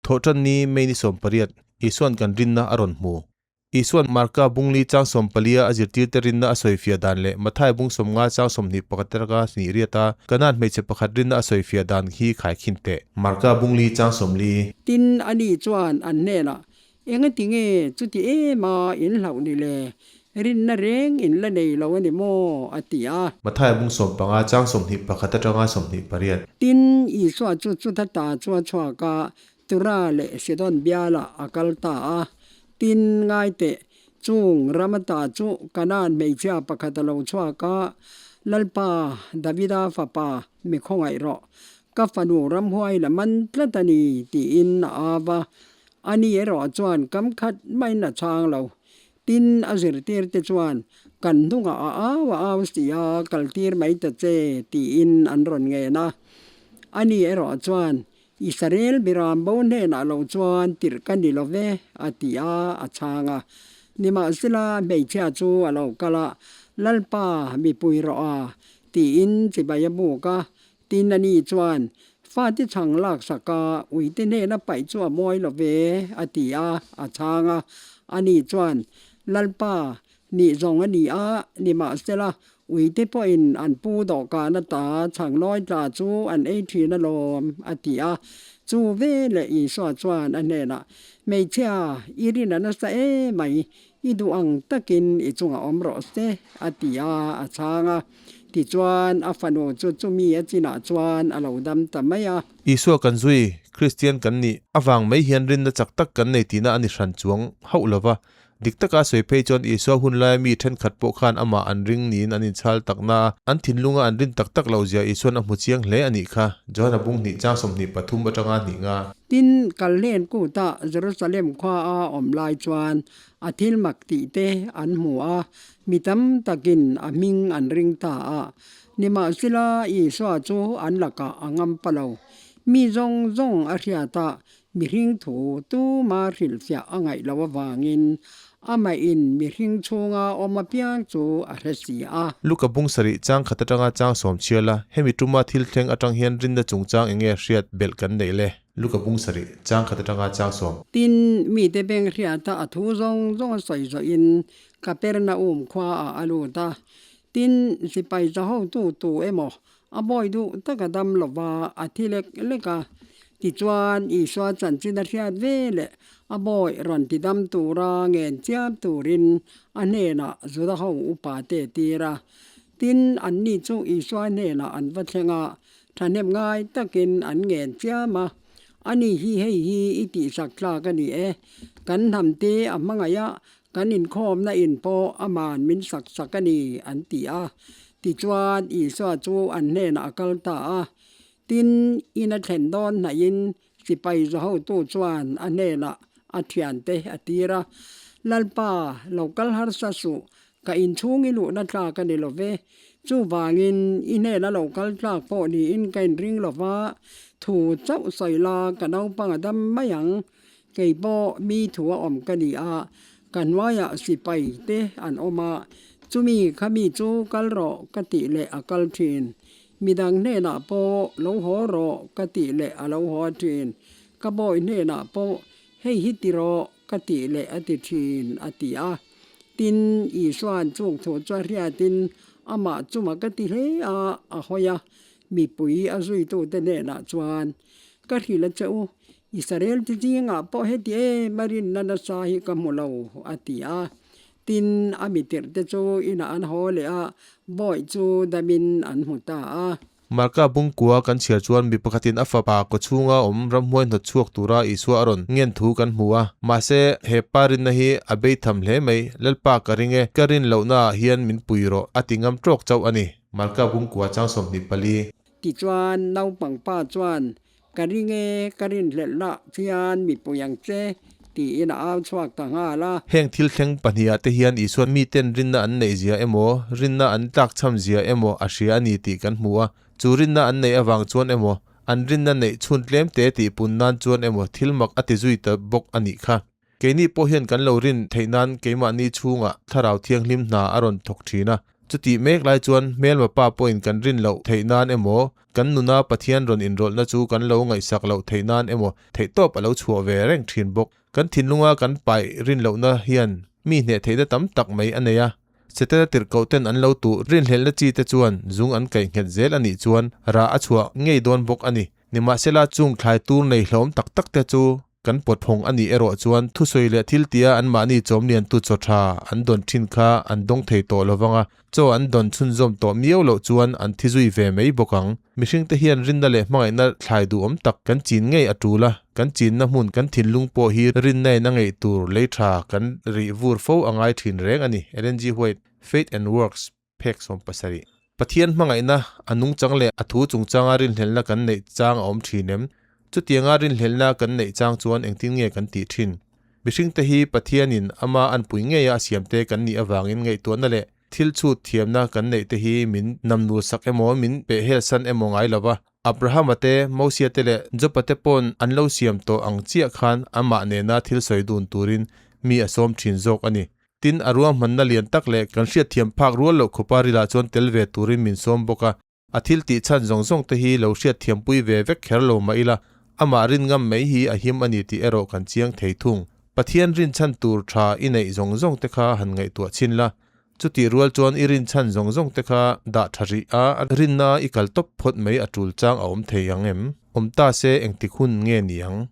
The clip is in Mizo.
Thawhṭanni May ni 18, Isua'n kan rinna a rawn hmu. Isua'n Marka bungli chang 14 a zirtirte rinna a sawifiah dan leh Mathai bung 50 chang 21 atanga hnih riata Kanaan hmeichhe pakhat rinna a sawifiah dan hi khaikhin teh. Marka bungli chang 40. Tin, ani chuan an hnenah, Engati nge chuti em a in hlauh ni le? Rinna reng in la nei lo a ni maw? a ti a. Mathai bung 15 chang 21 atanga 28. Tin, Isua chu chuta ta chu a chhuak a, Tura leh Sidon bialah a kal ta a. Tin, ngai teh, chung ram ata chu Kanaan hmeichhia pakhat a lo chhuak a, Lalpa, Davida fapa, mi khawngaih rawh. Ka fanu ramhuai la man tlat a ni, tiin a au a. Ani erawh chuan kam khat maiin a chhang lo. Tin, a zirtirte chuan, Kan hnungah a au a au si a, kaltir mai ta che, tiin an rawn ngen a. Ani erawh chuan, Israel biram bo hnenah lo chuan tirh ka ni lo ve, a ti a, a chhang a. Nimahsela, hmeichhia chu a lo kal a, Lalpa, mipui rawh a, tiin chibai a buk a. Tin, ani chuan, Fate chhang laksak a, uite hnena paih chu a mawi lo ve, a ti a, a chhang a. Ani chuan, Lalpa, nih zawng a ni a, nimahsela, Uite pawhin an pu dawhkan ata chhangnawi tla chu an ei thin alawm, a ti a. Chu veleh Isua chuan a hnenah, Hmeichhia, i rin a nasa em mai, i duh ang takin i chungah awm rawh se, a ti a, a chhang a. Tichuan, a fanu chu chumi a chinah chuan a lo dam ta mai a. Isua kan zui, Kristian kan nih avang mai hian rinna chak tak kan nei tihna a ni hran chuang hauh lova. Dik taka sawi phei chuan Isua hun laia mi thenkhat pawh khan amah an ring niin an inchhal takna a, an thinlunga an rin tak tak loh zia Isua'n a hmu chiang hle a nih kha. Johana bung hnih chang 23 atanga hnih nga. Tin, Kalhlen kutah Jerusalem khua a awm lai chuan a thil mak tih te an hmu a, mi tam takin a hming an ring ta a. Nimahsela, Isua chu an lakah a ngam pa lo. Mi zawng zawng a hriat a, Mihring thu tuma hrilhfiah a ngaih loh avangin amah in mihring chhunga awm apiang chu a hre si a. Luka bung sarih chang khat atanga chang sawm chhial a, hemi tuma thil thleng atang hian rinna chungchang eng nge hriat belh kan neih le? Luka bung sarih chang khat atanga chang sawm. Tin, mite beng hriata a thu zawng zawng a sawi zawhin Kapernaum khuaah a lut a. Tin, sipai za hotu tu emaw A bawi duh tak a dam lo va, a thi lek lek a. Tichuan, Isua chanchin a hriat ve leh a bawi rawn ti dam tura ngen chiam turin a hnenah Juda ho upa te tir a. Tin, anni chu Isua hnenah an va thleng a, thahnem ngai takin an ngen chiam a. Ani hi hei hi i tihsak tlak a ni e, kan hnam te a hmangaih a, Kan inkhawmna in pawh aman min sak sak a ni, an ti a. Tichuan, Isua chu an hnenah a kal ta a. Tin, in a thlen dawn hnaihin sipai zahotu chuan a hnenah a thiante a tir a, Lalpa, lo kal harsa suh, ka inchhung i luhna tlak a ni lo ve. Chuvangin, i hnena lo kal tlak pawh niin ka inring lo va, thu chauh sawi la ka naupang a dam mai ang. Kei pawh mi thu a awm ka ni a, ka hnuaiah sipai te an awm a, chumi kha mi chu kal rawh ka tih leh a kal thin. Midang hnenah pawh lo haw rawh ka tih leh a lo haw thin. Ka bawi hnenah pawh hei hi ti rawh ka tih leh a ti thin, a ti a. Tin, Isua'n chung thu chu a hriatin amah chuma ka ti hle a, a hawi a, mipui a zuitute hnenah chuan, Ka hrilh a che u, Israel ti zingah pawh heti em a rinna nasa hi ka hmu lo, a ti a. Tin, a mitirhte chu inah an haw leh a, bawih chu damin an hmu ta a. Marka bungkua kan chhiar chuan mi pakhatin a fapa kawchhunga awm ramhuai hnawt chhuak tura Isua a rawn ngen thu kan hmu a. Mahse, he pa rinna hi a bei tham hle mai. Lalpa ka ring e, ka rin lohnaah hian min pui rawh, a ti ngam tawk chauh a ni. Marka bungkua chang 24. Tichuan, naupang pa chuan, Ka ring e, ka rinhlelh lah chian mipui ang che, tiin a au chhuak ta nghal a. Heng thil thleng pahnih ah te hian Isua'n miten rinna an neih zia emaw, rinna an tlakchham zia emaw a hria a ni tih kan hmu a. Chu rinna an neih avang chuan emaw, an rinna neih chhun tlem te tih pun nan chuan emaw thil mak a ti zui ta bawk a nih kha. Keini pawh hian kan lo rin theih nan keimahni chhungah Thlarau Thianghlim hna a rawn thawk thin a. Chutih mek lai chuan hmelma pa pawhin kan rin loh theih nan emaw, kan nuna Pathian rawn inrawlhna chu kan lo ngaihsak loh theih nan emaw theihtawp a lo chhuah ve reng thin bawk. Kan thinlunga kan paih rin lohna hian mi hneh theihna tam tak mai a nei a. Setana tirhkoh ten an lo tuh rinhlelhna chi te chuan zung an kaih nghet zel a nih chuan rah a chhuah ngei dawn bawk a ni. Nimahsela chung thlai tur nei hlawm tak tak te chu kan pawtphawng a nih erawh chuan thusawi leh thil tia anmahni chawmliantu chaw tha an dawn thin kha an dawng thei tawh lo vang a, chaw an dawn chhunzawm tawh miau loh chuan an thi zui ve mai bawk ang. Mihringte hian rinna leh hmangaihna thlai duhawm tak kan chin ngei a tul a, kan chinna hmun kan thinlung pawh hi rinna in a ngeih tur lei tha kan rih vur fo a ngai thin reng a ni, Ellen G. White, Faith and Works, phek 70. Pathian hmangaihna a nungchang leh a thu chungchanga rinhlelhna kan neih chang a awm thin em? Chutianga rinhlelhna kan neih chang chuan engtin nge kan tih thin? Mihringte hi Pathianin ama anpui ngeia a siamte kan nih avangin ngaihtuahna leh thil chhut thiamna kan neih te hi min namnul sak emaw min pehhelsan emaw ngai lo va. Abrahama te, Mosia te leh Jopa te paw'n an lo siam tawh ang chiah khan amah nena thil sawi dun turin mi a sawm thin zawk a ni. Tin, a ruahmanna lian tak leh kan hriatthiam phak rual loh khawpa rilah chuan tel ve turin min sawm bawk a. A thil tih chhan zawng zawng te hi lo hriatthiampui ve vek kher lo mah ila, amah rin ngam mai hi a him a ni tih erawh kan chiang thei thung. Pathian rin chhan tur tha i neih zawng zawng te kha han ngaihtuah chhin la. Chutih rual chuan i rin chhan zawng zawng te kha dah tha rih a, rinna i kal tawp phawt mai a tul chang a awm thei ang em? Awm ta se engtik hun nge ni ang?